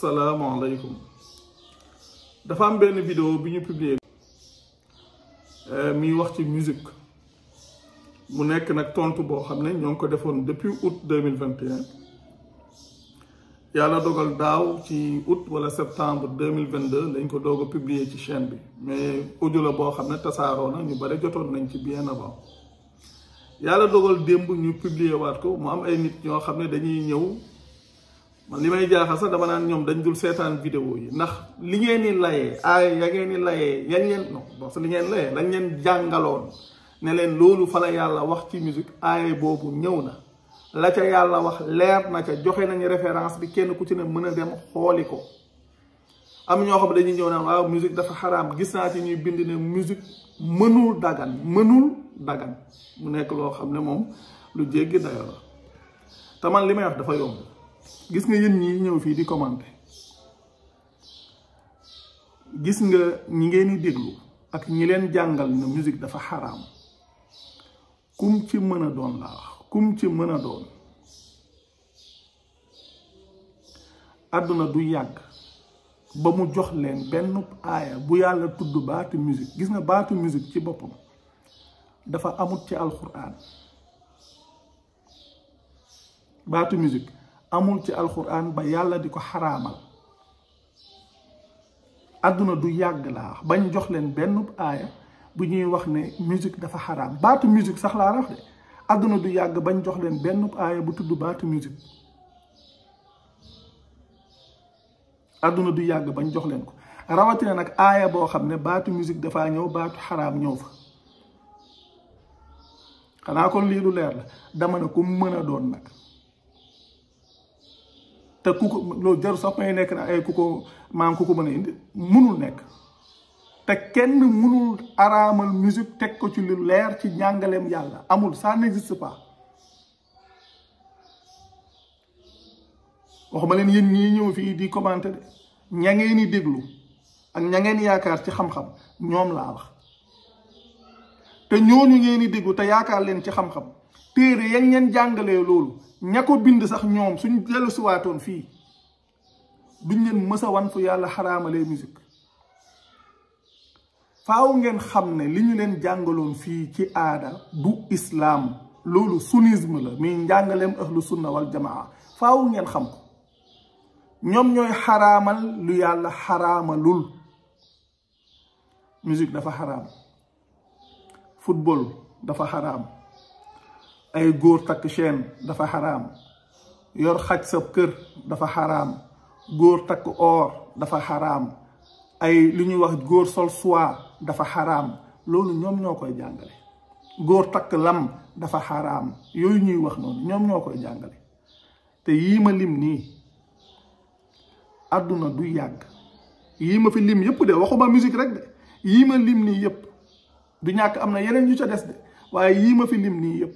asalaamaaleykum dafa am benn vidéo bi ñu publier mi wax ci musique mu nekk nag tontu boo xam ne ñoo ngi ko defoon depuis août 2021 yàlla dogal daaw ci août wala septembre 2022 lañ ko doog a publier ci chaîne bi mais audio la boo xam ne tasaaroo na ñu bari jotoon nañ ci bien avant yàlla dogal démb ñu publier waat ko mu am ay nit ñoo xam ne dañuy ñëw man li may jaaxal sax dama naan ñoom dañ dul seetaan vidéo yi ndax li ngeen ni layee ay ya ngeen ni layee yañ leen non parce que li ngeen layee lañ leen jàngaloon ne leen loolu fa la yàlla wax ci musique aaye boobu ñëw na la ca yàlla wax leer na ca joxe nañu référence bi kenn ku ci ne mën a dem xooli ko am ñoo xam ne dañuy ñëw naan waaw musique dafa xaraam gis naa ci ñuy bind ne musique mënul dagan mu nekk loo xam ne moom lu jéggi dayo la te man li may wax dafa yomb gis nga yéen ñi ñëw fii di commenter gis nga ñi ngeen di déglu ak ñi leen jàngal ne musique dafa xaraam kum ci mën a doon laa wax kum ci mën a doon àdduna du yàgg ba mu jox leen benn aaya bu yàlla tudd baatu musique gis nga baatu musique ci boppam dafa amut ci alxuraan baatu musique amul ci alxuraan ba yàlla di ko xaraamal àdduna du yàgg laa wax bañ jox leen benn aaya bu ñuy wax ne musique dafa xaraam baatu musique sax laa wax de àdduna du yàgg bañ jox leen benn aaya bu tudd baatu musique àdduna du yàgg bañ jox leen ko rawatina nag aaya boo xam ne baatu musique dafaa ñëw baatu xaraam ñëw fa xanaa kon lii lu leer la dama ne ku mën a doon nag te ku ko loolu jaru sax may nekk na ay ku ko maam ku ko mën a indi munul nekk te kenn munul araamal musique teg ko ci lu leer ci njàngaleem yàlla amul ça n'existe pas waxuma leen yéen ñii ñëw fii di commenter de ña ngeen di déglu ak ña ngeen yaakaar ci xam-xam ñoom laa wax te ñooñu ngeen di déglu te yaakaar leen ci xam-xam téere yañ leen jàngalee loolu ña ko bind sax ñoom suñ dellu siwaatoon fii duñ leen mës a wan fu yàlla xaraamalee musique faaw ngeen xam ne li ñu leen jàngaloon fii ci aada du islaam loolu sunnisme la muy njàngaleem ahlu sunna wal jamaa faaw ngeen xam ko ñoom ñooy xaraamal lu yàlla xaraamalul musique dafa xaraam football dafa xaraam ay góor takk chaîne dafa xaraam yor xaj sa kër dafa xaraam góor takk or dafa xaraam ay li ñuy wax góor sol soie dafa xaraam loolu ñoom ñoo koy jàngale góor takk lam dafa xaraam yooyu ñuy wax noonu ñoom ñoo koy jàngale te yii ma lim nii àdduna du yàgg yii ma fi lim yëpp de waxuma musique rek de yii ma lim nii yëpp du ñàkk am na yeneen yu ca des de waaye yii ma fi lim nii yëpp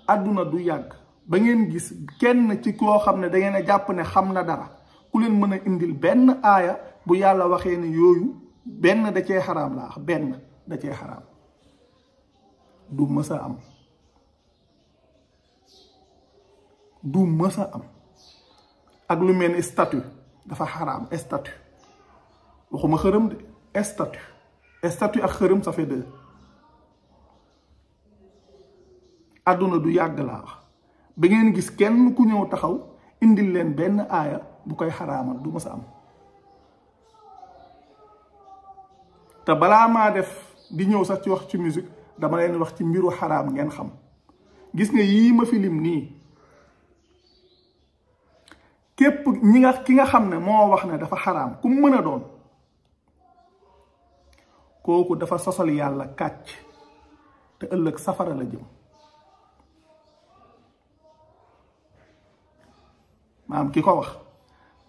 àdduna du yàgg ba ngeen gis kenn ci koo xam ne da ngeen a jàpp ne xam na dara ku leen mën a indil benn aaya bu yàlla waxee ne yooyu benn da cee xaraam laa wax benn da cee xaraam du mës a am du mës a am ak lu mel ni statut dafa xaraam statut waxuma xërëm de statut ak xërëm ça fait deux àdduna du yàgg laa wax ba ngeen gis kenn ku ñëw taxaw indil leen benn aaya bu koy xaraamal du mës a am te balaa maa def di ñëw sax ci wax ci musique dama leen wax ci mbiru xaraam ngeen xam gis nga yii ma fi lim nii képp ki nga xam ne moo wax ne dafa xaraam ku mën a doon kooku dafa sosal yàlla kàcc te ëllëg safara la jëm maam ki ko wax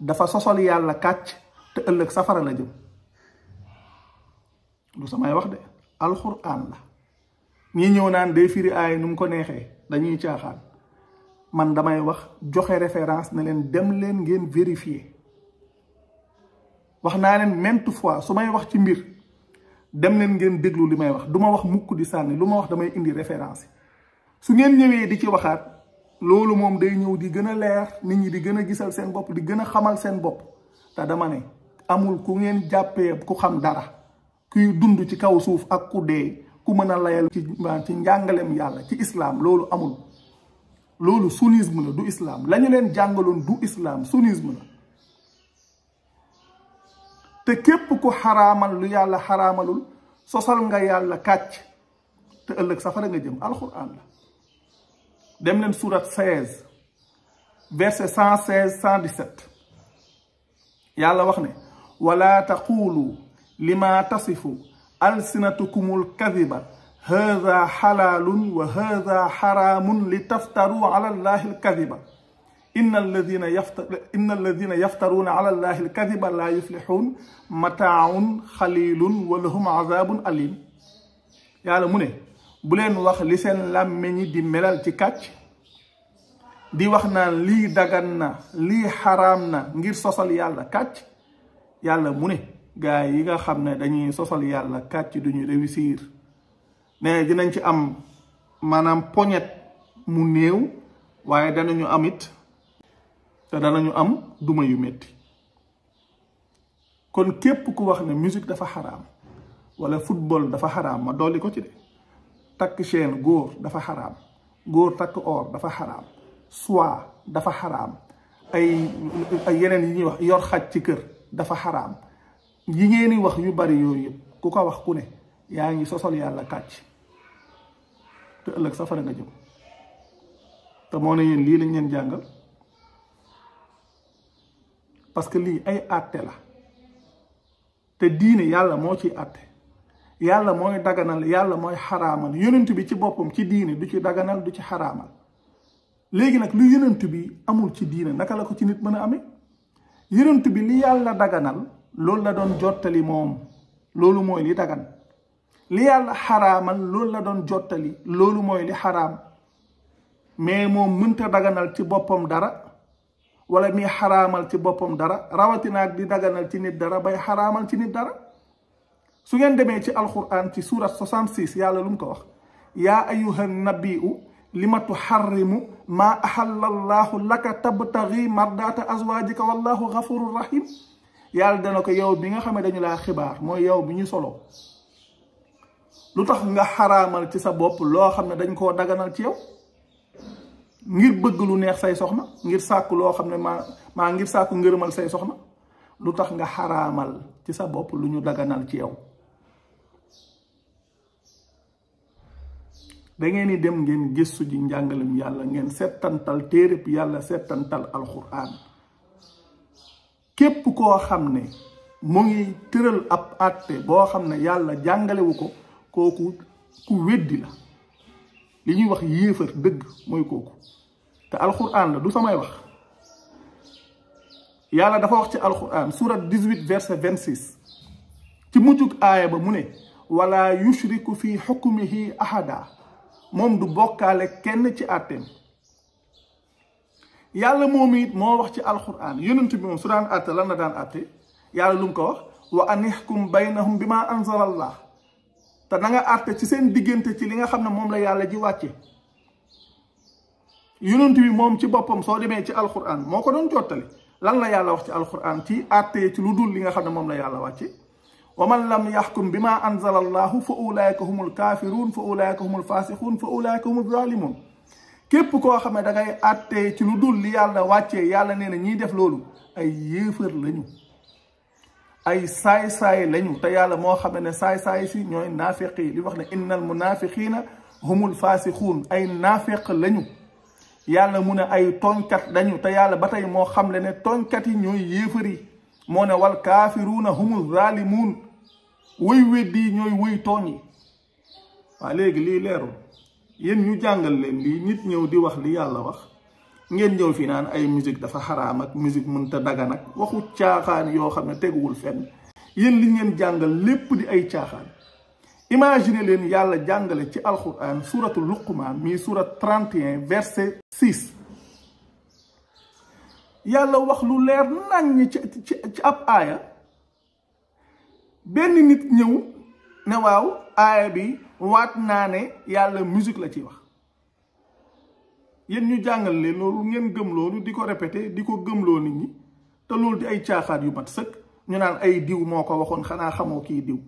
dafa sosal yàlla kàcc te ëllëg safara la jëm du samay wax de alxuraan la ñi ñëw naan day firi aay nu mu ko neexee dañuy caaxaan man damay wax joxe référence ne leen dem leen ngeen vérifier wax naa leen maintes fois su may wax ci mbir dem leen ngeen déglu li may wax du ma wax mukk di sànni lu ma wax damay indi référence su ngeen ñëwee di ci waxaat loolu moom day ñëw di gën a leer nit ñi di gën a gisal seen bopp di gën a xamal seen bopp te dama ne amul ku ngeen jàppee ku xam dara kuy dund ci kaw suuf ak ku dee ku mën a layal ci njàngalem yàlla ci islam. loolu amul. loolu sunnisme la du islam. lañu leen jàngaloon du islam, sunnisme la. te képp ku xaraamal lu yàlla xaraamalul sosal nga yàlla kàcc te ëllëg safara nga jëm. alquran la. dem leen surat 16 verset 116 117 yàlla wax ne wala taqulu lima tasifu alsinatukumul kadiba hada xalaalun wa hada xaraamun li taftaru ala allahi alkadiba inna alladina yaftaruuna ala allahi alkadiba laa yuflixuun mataaun xalilun wa lahum azabun alim. yàlla mu ne bu leen wax li seen làmmeñi di melal ci kàcc di wax naan lii dagan na lii xaraam na ngir sosal yàlla kàcc. yàlla mu ne gaa yi nga xam ne dañuy sosal yàlla kàcc duñu réussir. ne dinañ ci am maanaam poñet mu néew waaye danañu am it te danañu am duma yu metti. kon képp ku wax ne musique dafa xaraam wala football dafa xaraam ma dolli ko ci de takk chaîne góor dafa xaraam, góor takk or dafa xaraam, soie dafa xaraam, ay yeneen yi ñuy wax yor xaj ci kër dafa xaraam. yi ngeen di wax yu bari yooyu yëpp ku ko wax ku ne yaa ngi sosal yàlla kàcc te ëllëg safara nga jëm. te moo ne yéen lii lañ leen jàngal parce que lii ay àtte la te diine yàlla moo ciy àtte. yàlla mooy daganal, yàlla mooy xaraamal. yonent bi ci boppam ci diine du ci daganal du ci xaraamal. léegi nag lu yonent bi amul ci diine naka la ko ci nit mën a amee? yonent bi li yàlla daganal loolu la doon jottali moom, loolu mooy li dagan. li yàlla xaraamal loolu la doon jottali, loolu mooy li xaraam. mais moom mënta daganal ci boppam dara wala mi xaraamal ci boppam dara, rawatina ak di daganal ci nit dara bay xaraamal ci nit dara. su ngeen demee ci alquran ci surat 66 yàlla lu mu ko wax, yaa ayuha nabiu lima tuharrimu maa ahalla allahu laka tabtagi mardata azwajika wallahu ghafurur rahim. yàlla dana ko yow bi nga xam ne dañu laa xibaar, mooy yow bi ñu solo, lu tax nga xaraamal ci sa bopp loo xam ne dañ koo daganal ci yow ngir bëgg lu neex say soxna, ngir sàkku loo xam ne maa ngir sàkku ngërëmal say soxna. lu tax nga xaraamal ci sa bopp lu ñu daganal ci yow? da ngeen di dem ngeen gëstu ji njàngalem yàlla, ngeen settantal téereb yàlla, settantal alquran. képp koo xam ne mu ngi tëral ab àtte boo xam ne yàlla jàngalewu ko, kooku ku weddi la. li ñuy wax yéefar dëgg mooy kooku. te alquran la, du samay wax. yàlla dafa wax ci alquran surat 18 verset 26 ci mujjug aaya ba mu ne wala yushriku fi xukmihi ahada, moom du bokkaale kenn ci àtteem. yàlla moom it moo wax ci alquran, yonent bi moom su daan àtte lan la daan àtte? yàlla lu mu ko wax, wa an ixkum baynahum bi ma anzala allah. te na nga àtte ci seen diggante ci li nga xam ne moom la yàlla ji wàcce. yonent bi moom ci boppam soo demee ci alquran moo ko doon jottali. lan la yàlla wax ci alquran ci àtte ci lu dul li nga xam ne moom la yàlla wàcce? wa man lam yaxkum bi ma anzala allahu fa ulaika humul kaafiruun fa ulaika humul faasiquun fa ulaika humul zalimun. képp koo xam ne da ngay àtte ci lu dul li yàlla wàccee, yàlla nee na ñiy def loolu ay yéefar lañu, ay saay-saay lañu. te yàlla moo xam ne saay-saay si ñooy naafiq yi. li wax ne innal munafiqina humul faasiquun, ay naafiq lañu. yàlla mu ne ay tooñkat dañu, te yàlla ba tey moo xam le ne tooñkat yi ñooy yéefar yi. moo ne wal kaafiruuna humul zaalimuun, woy weddi ñooy woy tooñ yi. waaw léegi lii leerul. yéen ñu jàngal leen lii, nit ñëw di wax li yàlla wax, ngeen ñëw fi naan ay musique dafa xaraam ak musique mënta dagan ak waxu caaxaan yoo xam ne teguwul fenn. yéen li ngeen jàngal lépp di ay caaxaan. imagine leen yàlla jàngale ci alquran suratu luqman mi surat 31 verset 6 yàlla wax lu leer naññ ci ab aaya, benn nit ñëw ne waaw aaya bi waat naa ne yàlla musique la ciy wax. yéen ñu jàngal leen loolu ngeen gëm loolu di ko répété di ko gëmloo nit ñi te loolu di ay caaxaat yu mat sëkk ñu naan ay diw moo ko waxoon xanaa xamoo kii diw.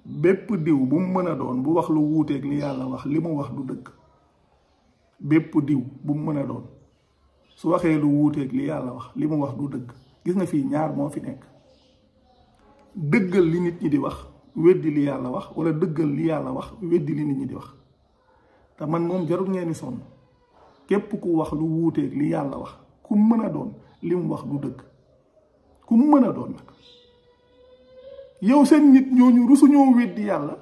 bépp diw bu mu mën a doon bu wax lu wuuteeg li yàlla wax li mu wax du dëgg. bépp diw bu mu mën a doon su waxee lu wuuteeg li yàlla wax li mu wax du dëgg. gis nga fii ñaar moo fi nekk dëggal li nit ñi di wax weddi li yàlla wax wala dëggal li yàlla wax weddi li nit ñi di wax te man moom jarul ngeen di sonn képp ku wax lu wuuteeg li yàlla wax ku mën a doon li mu wax du dëgg ku mën a doon nag. yow seen nit ñooñu rusuñoo weddi yàlla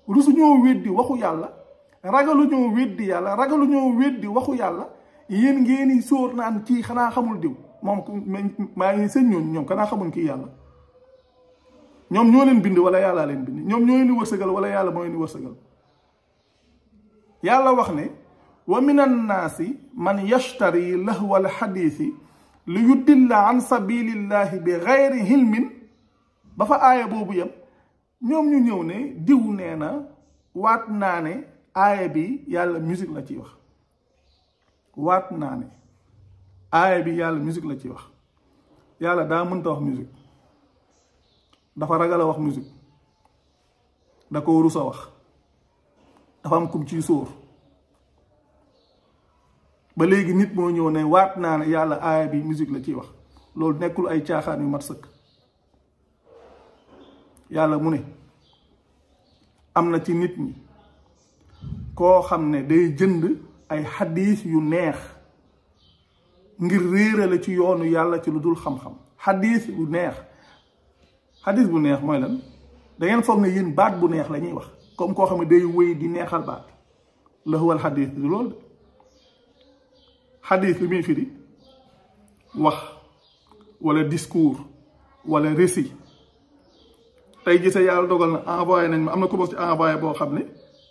rusuñoo weddi waxu yàlla ragaluñoo weddi yàlla ragaluñoo weddi waxu yàlla yéen ngeen sóor naan kii xanaa xamul diw moom maa ngi seen ñooñu ñoom xanaa xamul kii yàlla. ñoom ñoo leen bind wala yàllaa leen bind ñoom ñoo leen di wërsëgal wala yàlla moo leen di wërsëgal. yàlla wax ne wa min annaasi man yashtari lahwa alxadiisi li yudilla an sabilillahi bi gayri hilmin ba fa aaya boobu yam ñoom ñu ñëw ne diw nee na waat naa ne aaya bi yàlla musique la ciy wax waat naa ne aaya bi yàlla musique la ciy wax yàlla daa mënta wax musique dafa ragal a wax musique da ko rus a wax dafa am kum ciy sóor ba léegi nit moo ñëw ne waat naa ne yàlla aaya bi musique la ciy wax loolu nekkul ay caaxaan yu mat sëkk. yàlla mu ne am na ci nit ñi koo xam ne day jënd ay xadiis yu neex ngir réerale ci yoonu yàlla ci lu dul xam-xam xadiis bu neex xadiis bu neex mooy lan da ngeen foog ne yéen baat bu neex la ñuy wax comme koo xam ne day wéy di neexal baat la huwal xadiis du loolu de xadiis li muy firi wax wala discours wala récit. tey gisee yàlla dogal na envoyé nañ ma am na ko ci envoyé boo xam ne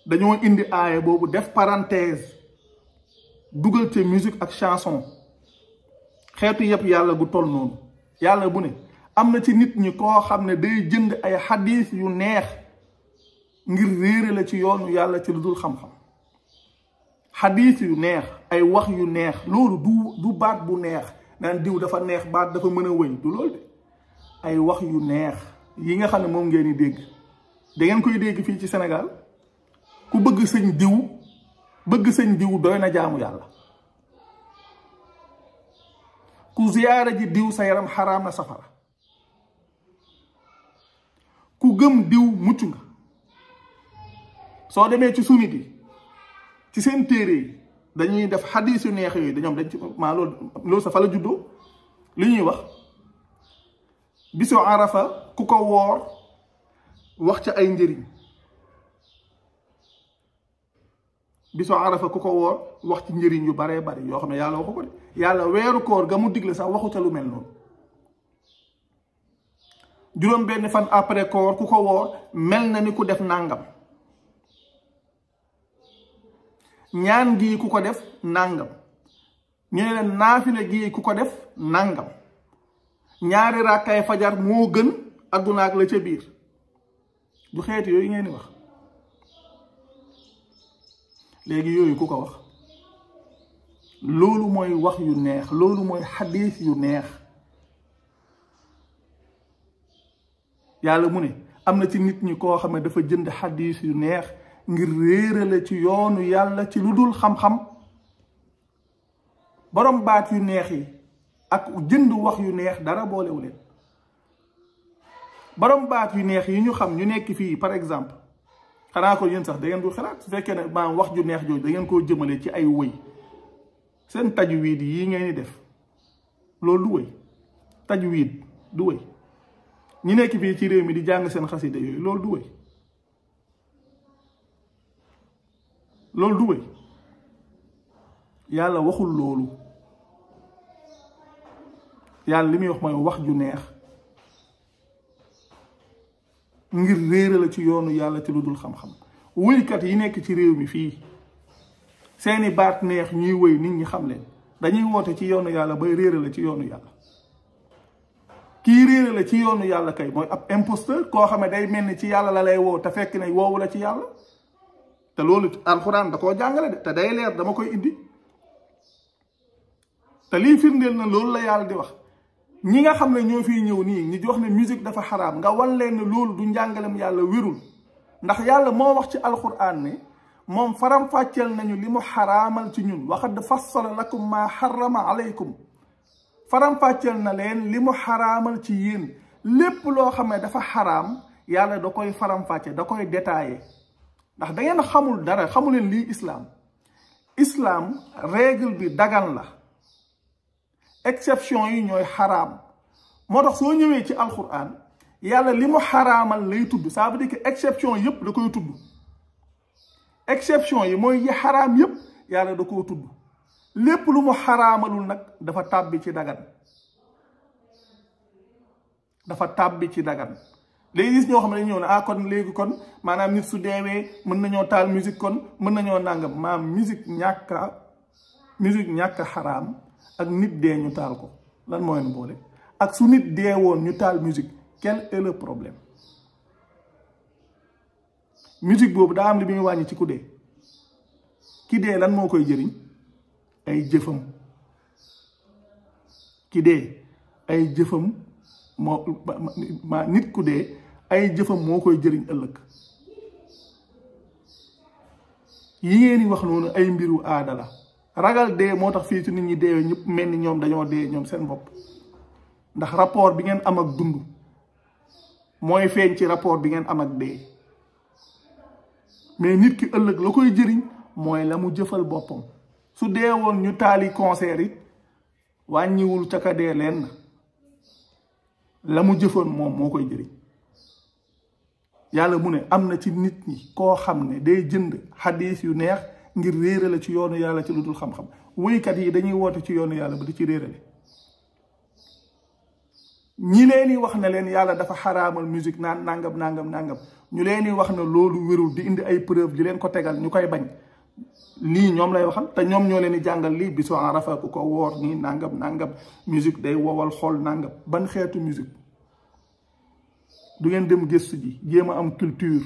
dañoo indi aaya boobu def parenthèse dugal ci musique ak chanson xeetu yëpp yàlla gu toll noonu yàlla bu ne am na ci nit ñi koo xam ne day jënd ay xadiis yu neex ngir réere la ci yoonu yàlla ci lu dul xam-xam xadiis yu neex ay wax yu neex loolu du baat bu neex naan diw dafa neex baat dafa mën a wëy du loolu de ay wax yu neex yi nga xam ne moom ngeen di dégg da ngeen koy dégg fii ci Sénégal ku bëgg sëñ diw doy na jaamu yàlla ku ziyaara ji diw sa yaram xaraam na safara ku gëm diw mucc nga soo demee ci sunnit yi ci seen téere yi dañuy def xadiis yu neex yooyu dañoom dañ ci maa loolu sa fa la juddoo li ñuy wax bisu arafa ku ko woor wax ca ay njëriñ bisu arafa ku ko woor wax ci njëriñ yu baree bari yoo xam ne yàlla waxu ko de yàlla weeru koor ga mu digle sax waxu ca lu mel noonu juróom benn fan après koor ku ko woor mel na ni ku def nàngam ñaan gii ku ko def nàngam ñu ne leen naafile gii ku ko def nàngam ñaari raakaay fajar moo gën adduna ak la ca biir du xeeti yooyu ngeen di wax léegi yooyu ku ko wax loolu mooy wax yu neex loolu mooy xadiis yu neex yàlla mu ne am na ci nit ñi koo xam ne dafa jënd xadiis yu neex ngir réerale ci yoonu yàlla ci lu dul xam-xam borom baat yu neex yi ak jënd wax yu neex dara boolewu leen borom baat yu neex yi ñu xam ñu nekk fii par exemple xanaa ko yéen sax da ngeen du xalaat su fekkee ne maanaam wax ju neex jooju da ngeen koo jëmale ci ay wëy seen tajwiid yi ngeen di def loolu du wëy tajwiid du wëy ñi nekk fii ci réew mi di jàng seen xasida yooyu loolu du wëy loolu du wëy yàlla waxul loolu yàlla li muy wax mooy wax ju neex ngir réere la ci yoonu yàlla ci lu dul xam-xam wëykat yi nekk ci réew mi fii seeni baat neex ñuy wëy nit ñi xam leen dañuy woote ci yoonu yàlla bay réere la ci yoonu yàlla kii réere la ci yoonu yàlla kay mooy ab imposteur koo xam ne day mel ni ci yàlla la lay woo te fekk ne woowu la ci yàlla te loolu alxuraan da koo jàngale de te day leer dama koy indi te lii firndeel na loolu la yàlla di wax ñi nga xam ne ñoo fiy ñëw nii ñi di wax ne musique dafa xaraam nga wan leen ne loolu du njàngalem yàlla wérul ndax yàlla moo wax ci alquran ne moom faram-fàcceel nañu li mu xaraamal ci ñun waxad fassala lakum maa xarama alaykum faram-fàcceel na leen li mu xaraamal ci yéen lépp loo xam ne dafa xaraam yàlla da koy faram-fàcce da koy détaillé ndax da ngeen xamul dara xamuleen lii islam règle bi dagan la exception yi ñooy xaraam moo tax soo ñëwee ci alquran yàlla li mu xaraamal lay tudd ça veut dire que exception yépp da koy tudd exception yi mooy yi xaraam yépp yàlla da koo tudd lépp lu mu xaraamalul nag dafa tàbbi ci dagan léegi gis ñoo xam ne ñëw ne kon léegi kon maanaam nit su deewee mën nañoo taal musique kon mën nañoo nàngam maam musique ñàkk xaraam ak nit dee ñu taal ko lan moo leen boole ak su nit dee woon ñu taal musique quel est le problème musique boobu daa am li muy wàññi ci ku dee ki dee lan moo koy jëriñ ay jëfam ki dee ay jëfam nit ku dee ay jëfam moo koy jëriñ ëllëg yi ngeen di wax noonu ay mbiru aada la ragal dee moo tax fii ci nit ñi deewee ñëpp mel ni ñoom dañoo dee ñoom seen bopp ndax rapport bi ngeen am ak dund mooy feeñ ci rapport bi ngeen am ak dee mais nit ki ëllëg la koy jëriñ mooy la mu jëfal boppam su dee woon ñu taali concert it wàññiwul ca ka dee leen la mu jëfoon moom moo koy jëriñ yàlla mu ne am na ci nit ñi koo xam ne day jënd xadiis yu neex ngir réerale ci yoonu yàlla ci lu dul xam-xam woykat yi dañuy woote ci yoonu yàlla ba di ci réerale ñi leen di wax ne leen yàlla dafa xaraamal musique naan nangam ñu leen di wax ne loolu wérul di indi ay preuve di leen ko tegal ñu koy bañ lii ñoom lay waxal te ñoom ñoo leen di jàngal lii bisu Arafa ku ko woor nii nangam musique day wowal xol nangam ban xeetu musique du ngeen dem gëstu ji jéem a am culture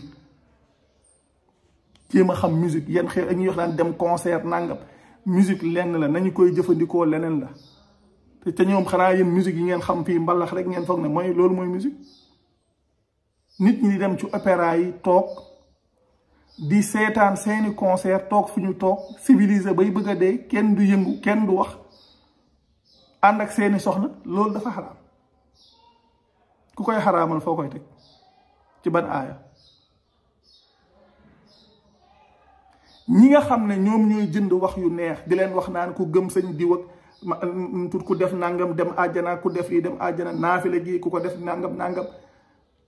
jéem a xam musique yan xeet ñuy wax naan dem concert nangam musique lenn la nañu koy jëfandikoo leneen la te ñoom xanaa yéen musique yi ngeen xam fii mbalax rek ngeen foog ne mooy loolu mooy musique nit ñi di dem ci opéra yi toog di seetaan seeni concert toog fu ñu toog civilisé bay bëgg a dee kenn du yëngu kenn du wax ànd ak seeni soxna loolu dafa xaraam ku koy xaraamal foo koy teg ci ban aaya ñi nga xam ne ñoom ñooy jënd wax yu neex di leen wax naan ku gëm sañ diw ak ku def nangam dem àjjana ku def lii dem àjjana naafile gi ku ko def nangam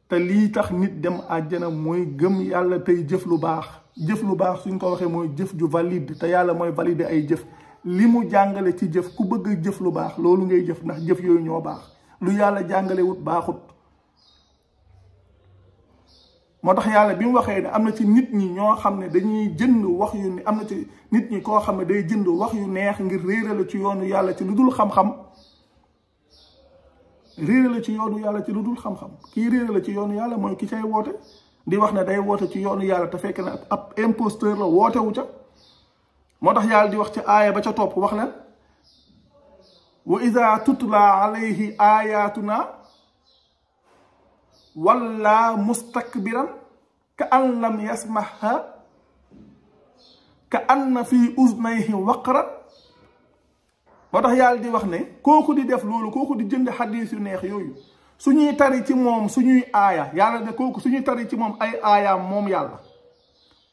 te lii tax nit dem àjjana mooy gëm yàlla tey jëf lu baax suñ ko waxee mooy jëf ju valide te yàlla mooy valider ay jëf li mu jàngale ci jëf ku bëgg jëf lu baax loolu ngay jëf ndax jëf yooyu ñoo baax lu yàlla jàngale wut baaxut moo tax yàlla bi mu waxee ne am na ci nit ñi ñoo xam ne dañuy jënd wax yu ne am na ci nit ñi koo xam ne day jënd wax yu neex ngir réerale ci yoonu yàlla ci lu dul xam-xam réerale ci yoonu yàlla ci lu dul xam-xam kii réerale ci yoonu yàlla mooy ki cay woote di wax ne day woote ci yoonu yàlla te fekk na ab imposteur la woote wu ca moo tax yàlla di wax ci aaya ba ca topp wax leen wa iza tutla alayhi ayatuna walla mustakbiran ka an lam yasmaha ka anna fi uznayhi waqran moo tax yàlla di wax ne kooku di def loolu kooku di jënd xadiis yu neex yooyu suñuy tari ci moom suñuy aaya yàlla ne kooku suñuy tari ci moom ay aayaam moom yàlla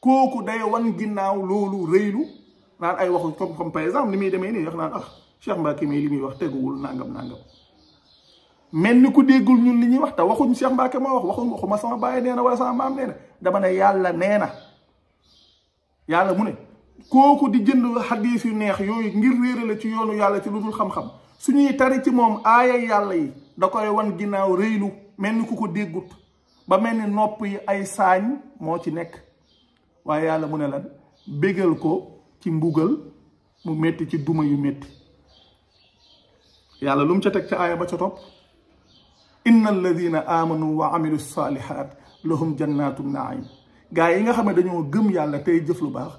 kooku day wan ginnaaw loolu rëylu naan ay waxu comme par exemple li muy demee nii wax naan Cheikh Mbacke mii li muy wax teguwul nangam mel ni ku déggul ñun li ñuy wax te waxuñ Cheikh Mbacke ma waxuma sama baay nee na wala sama maam nee na dama ne yàlla nee na yàlla mu ne kooku di jënd xadiis yu neex yooyu ngir réerale ci yoonu yàlla ci lu dul xam-xam suñuy tari ci moom aaya yàlla yi da koy wan ginnaaw rëylu mel ni ku ko déggut ba mel ni nopp yi ay saañ moo ci nekk waaye yàlla mu ne lan bégal ko ci mbugal mu metti ci duma yu metti yàlla lu mu ca teg ca aaya ba ca topp inna alladina amanu wa amilu salihat lahum jannatu naim gaa yi nga xam ne dañoo gëm yàlla tey jëf lu baax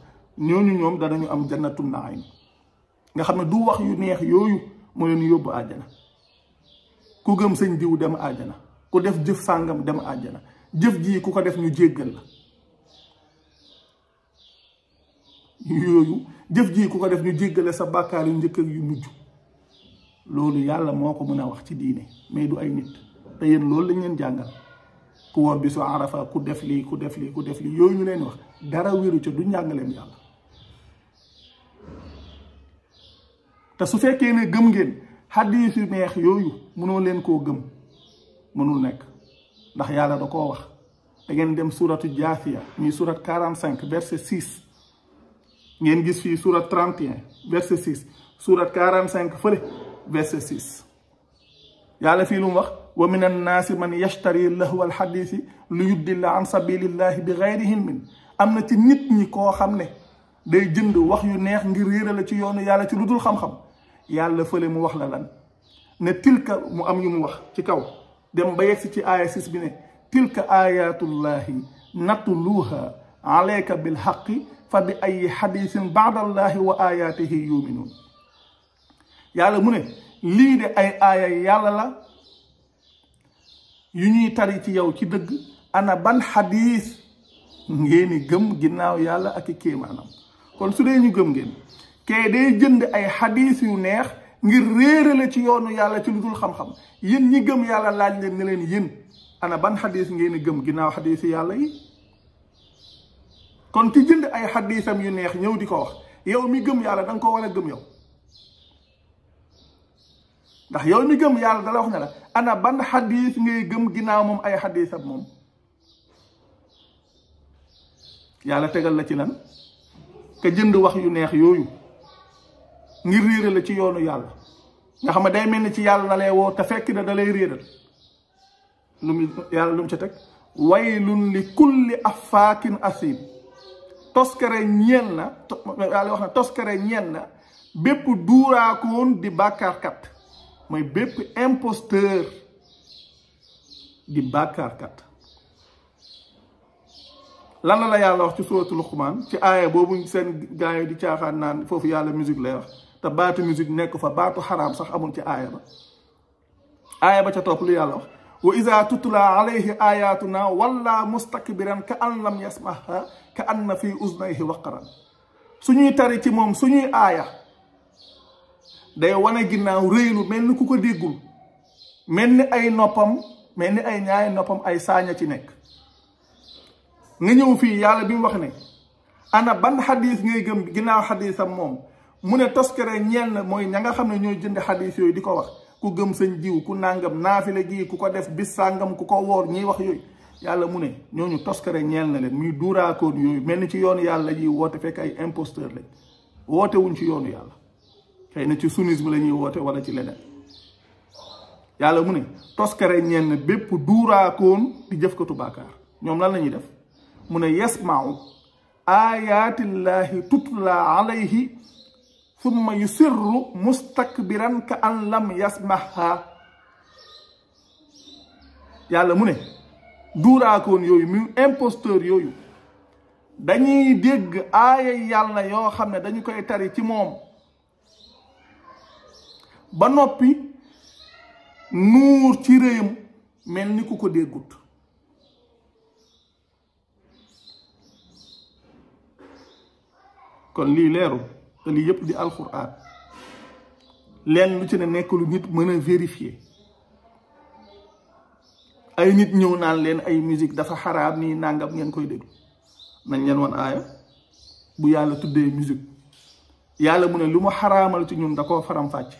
ñooñu ñoom danañu am jannatu naim nga xam ne du wax yu neex yooyu moo leen yóbbu àjjana ku gëm sëñ diw dem àjjana ku def jëf sàngam dem àjjana jëf jii ku ko def ñu jéggal la yooyu jëf jii ku ko def ñu jéggale sa bàkkaar yu njëkk ak yu mujj loolu yàlla moo ko mën a wax ci diine mais du ay nit te yéen loolu lañ leen jàngal ku woor bisu arafa ku def lii ku def lii ku def lii yooyu ñu leen wax dara wéru ca du njàngaleem yàlla te su fekkee ne gëm ngeen xaddiis yu neex yooyu mënoo leen koo gëm mënul nekk ndax yàlla da koo wax da ngeen dem suratu jaasiya muy surat 45 verset 6 ngeen gis fii surat 31 verset 6 surat 45 fële verset 6 yàlla fii lu mu wax wa min annaasi man yashtari lahwa alxadiisi lu yuddilla an sabilillahi bi gayri hilmin am na ci nit ñi koo xam ne day jënd wax yu neex ngir réera la ci yoonu yàlla ci lu dul xam-xam yàlla fële mu wax la lan ne tilka mu am yu mu wax ci kaw dem ba yegsi ci aaya 6 bi ne tilka ayatullahi natluha alayka bilxaqi fa bi ay xadisin baadallahi wa ayatihi yuminuun yàlla mu ne lii de ay aaya yàlla la yu ñuy tari ci yow ci dëgg ana ban xadiis ngeeni gëm ginnaaw yàlla ak i kéemaanam kon su dee ñu gëm ngeen kee day jënd ay xadiis yu neex ngir réerale ci yoonu yàlla ci lu dul xam-xam yéen ñi gëm yàlla laaj leen ne leen yéen ana ban xadiis ngeeni gëm ginnaaw xadiisi yàlla yi kon ki jënd ay xadiisam yu neex ñëw di ko wax yow mi gëm yàlla da nga ko war a gëm yow ndax yow mi gëm yàlla dala wax ne la ana ban xadiis ngay gëm ginnaaw moom ay xadiisam moom yàlla tegal la ci lan ka jënd wax yu neex yooyu ngir réeral la ci yoonu yàlla nga xam ne day mel ni ci yàlla la lay woo te fekk na da lay réeral lu mu yàlla lu mu ca teg waylun li kulli affaakin asiim toskare ñeel na yàlla wax na toskare ñeel na bépp duuraakoon di bàkkaarkat mooy bépp imposteur di bàkkaarkat lan la yàlla wax ci suuratu Luqmaan ci aaya boobu seen gaay di caaxaan naan foofu yàlla musique lay wax te baatu musique nekk fa baatu xaraam sax amul ci aaya ba ca topp lu yàlla wax wa iza tutla alayhi ayatuna walla mustakbiran ka an lam yasmaha ka anna fi uznayhi waqaran suñuy tari ci moom suñuy aaya day wane ginnaaw réylu mel ni ku ko déggul mel ni ay noppam mel ni ay ñaari noppam ay saaña ci nekk nga ñëw fii yàlla bi mu wax ne ana ban xadis ngay gëm ginnaaw xadisam moom mu ne toskare ñeel na mooy ña nga xam ne ñooy jënd xadis yooyu di ko wax ku gëm sëñ jiw ku nàngam naafile gii ku ko def bis sàngam ku ko woor ñiy wax yooyu yàlla mu ne ñooñu toskare ñeel na leen muy duuraakoon yooyu mel ni ci yoonu yàlla yi woote fekk ay imposteur lañ woote wuñ ci yoonu yàlla xëy na ci sunnisme la ñuy woote wala ci leneen yàlla mu ne toskare ñeel na bépp duuraakoon di jëfkatu bàkkaar ñoom lan la ñuy def mu ne yasmau ayatillahi tutla alayhi summa yusirru mustakbiran ka an lam yasmaha yàlla mu ne duuraakoon yooyu mu imposteur yooyu dañuy dégg aaya yàlla yoo xam ne dañu koy tari ci moom ba noppi nuur ci réyam mel ni ku ko déggut kon lii leeru te lii yëpp di alxuraan leen lu ci ne nekk lu nit mën a vérifier ay nit ñëw naan leen ay musique dafa xaraam nii nangam ngeen koy déglu nañ leen wan aaya bu yàlla tuddee musique yàlla mu ne lu mu xaraamal ci ñun da koo faram-fàcce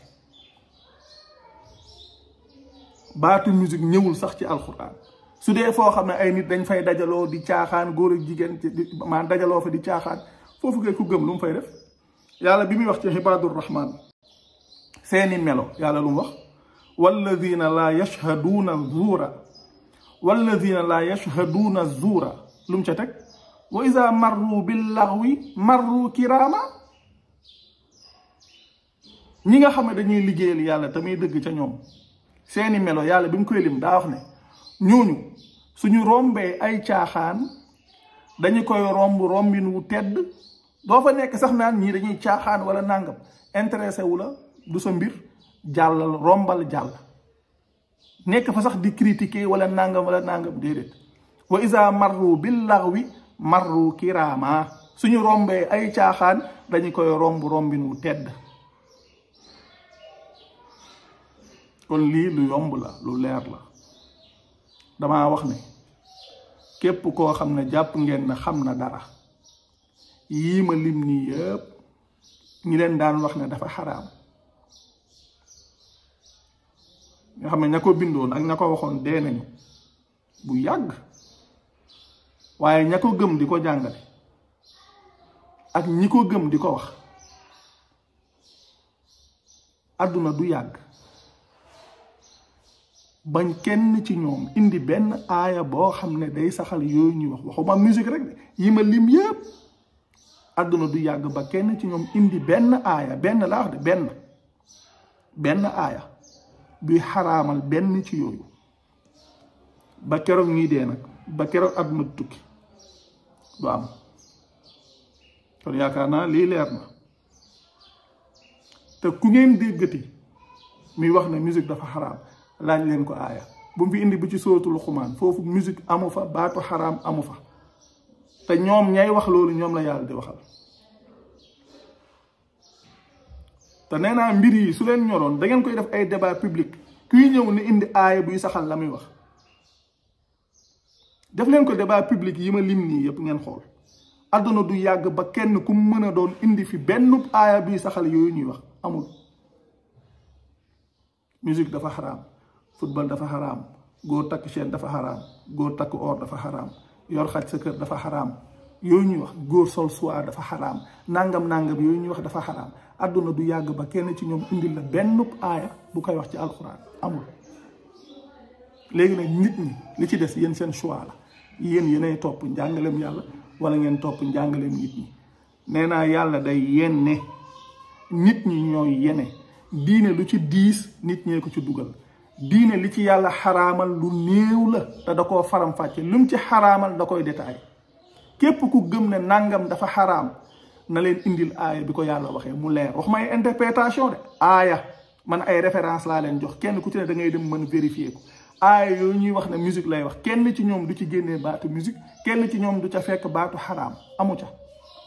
baatu musique ñëwul sax ci alxuraan su dee foo xam ne ay nit dañ fay dajaloo di caaxaan góor ak jigéen maan dajaloo fa di caaxaan foofu ngay ku gëm lu mu fay def yàlla bi muy wax ci ibadur rahman seeni melo yàlla lu mu wax walladina laa yashhaduuna zuura walladina laa yashhaduuna zuura lu mu ca teg wa iza marru bil laghwi marru kirama ñi nga xam ne dañuy liggéeyal yàlla te muy dëgg ca ñoom seeni melo yàlla bi mu koy lim daa wax ne ñooñu suñu rombee ay caaxaan dañu koy romb rombin wu tedd doo fa nekk sax naan ñii dañuy caaxaan wala nàngam intéressé wu la du sa mbir jàllal rombal jàll nekk fa sax di critiquer wala nangam déedéet wa iza marru bil laghwi marru kirama suñu rombee ay caaxaan dañu koy rombin wu tedd kon lii lu yomb la lu leer la damaa wax ne képp koo xam ne jàpp ngeen na xam na dara yii ma lim nii yëpp ñi leen daan wax ne dafa xaraam nga xam ne ña ko bindoon ak ña ko waxoon dee nañu bu yàgg waaye ña ko gëm di ko jàngale ak ñi ko gëm di ko wax àdduna du yàgg bañ kenn ci ñoom indi benn aaya boo xam ne day saxal yooyu ñuy wax waxuma musique rek de yi ma lim yëpp àdduna du yàgg ba kenn ci ñoom indi benn aaya benn laa wax de benn aaya buy xaraamal benn ci yooyu ba keroog ñuy dee nag ba keroog àdduna tukki du am kon yaakaar naa lii leer na te ku ngeen déggati muy wax ne musique dafa xaraam laaj leen ko aaya bu mu fi indi bu ci sóoratul Luqmaan foofu musique amu fa baatu xaraam amu fa te ñoom ñay wax loolu ñoom la yàlla di waxal te nee naa mbir yi su leen ñoroon da ngeen koy def ay débat public kuy ñëw ne indi aaya buy saxal la muy wax def leen ko débat public yi ma lim nii yëpp ngeen xool àdduna du yàgg ba kenn ku mën a doon indi fi benn aaya buy saxal yooyu ñuy wax amul musique dafa xaraam football dafa xaraam góor takk chaîne dafa xaraam góor takk or dafa xaraam yor xaj sa kër dafa xaraam yooyu ñuy wax góor sol soie dafa xaraam nangam yooyu ñuy wax dafa xaraam àdduna du yàgg ba kenn ci ñoom indil la benn aaya bu koy wax ci alxuraan amul léegi nag nit ñi li ci des yéen seen choix la yéenay topp njàngaleem yàlla wala ngeen topp njàngaleem nit ñi nee naa yàlla day yenne nit ñi ñooy yene diine lu ci diis nit ñee ko ci dugal diine li ci yàlla xaraamal lu néew la te da koo faram-fàcce lu mu ci xaraamal da koy détaillé képp ku gëm ne nangam dafa xaraam na leen indil aaya bi ko yàlla waxee mu leer wax may interprétation de aaya man ay référence laa leen jox kenn ku ci ne da ngay dem mën vérifier ko aaya yooyu ñuy wax ne musique lay wax kenn ci ñoom du ci génnee baatu musique kenn ci ñoom du ca fekk baatu xaraam amu ca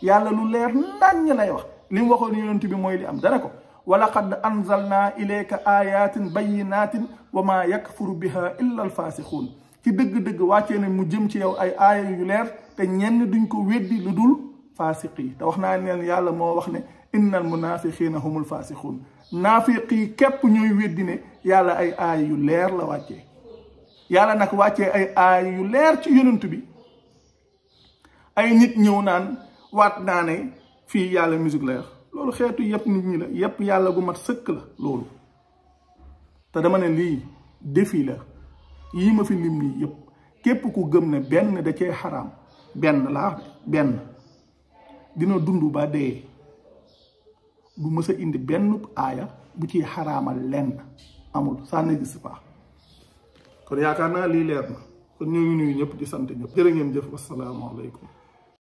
yàlla lu leer naññ lay wax li mu waxoon yonent bi mooy li am dara ko walaqad anzalna ilayka ayatin bayyinatin wa ma yakfuru biha illa alfasixuun ci dëgg-dëgg wàccee ne mu jëm ci yow ay aaya yu leer te ñenn duñ ko weddi lu dul faasiqi te wax naa leen yàlla moo wax ne innal munafiqina humul faasixuun naafiqi képp ñooy weddi ne yàlla ay aaya yu leer la wàccee yàlla nag wàccee ay aaya yu leer ci yonent bi ay nit ñëw naan waat naa ne fii yàlla musique la wax loolu xeetu yëpp nit ñi la yëpp yàlla gu mat sëkk la loolu te dama ne lii défi la yii ma fi lim nii yëpp képp ku gëm ne benn da cee xaraam benn laa benn dina dund ba dee du mës a indi benn aaya bu ciy xaraamal lenn amul ça n'existe pas kon yaakaar naa lii leer na kon ñoo ngi nuyu ñëpp di sant ñëpp jërë ngeen jëf wasalaamaaleykum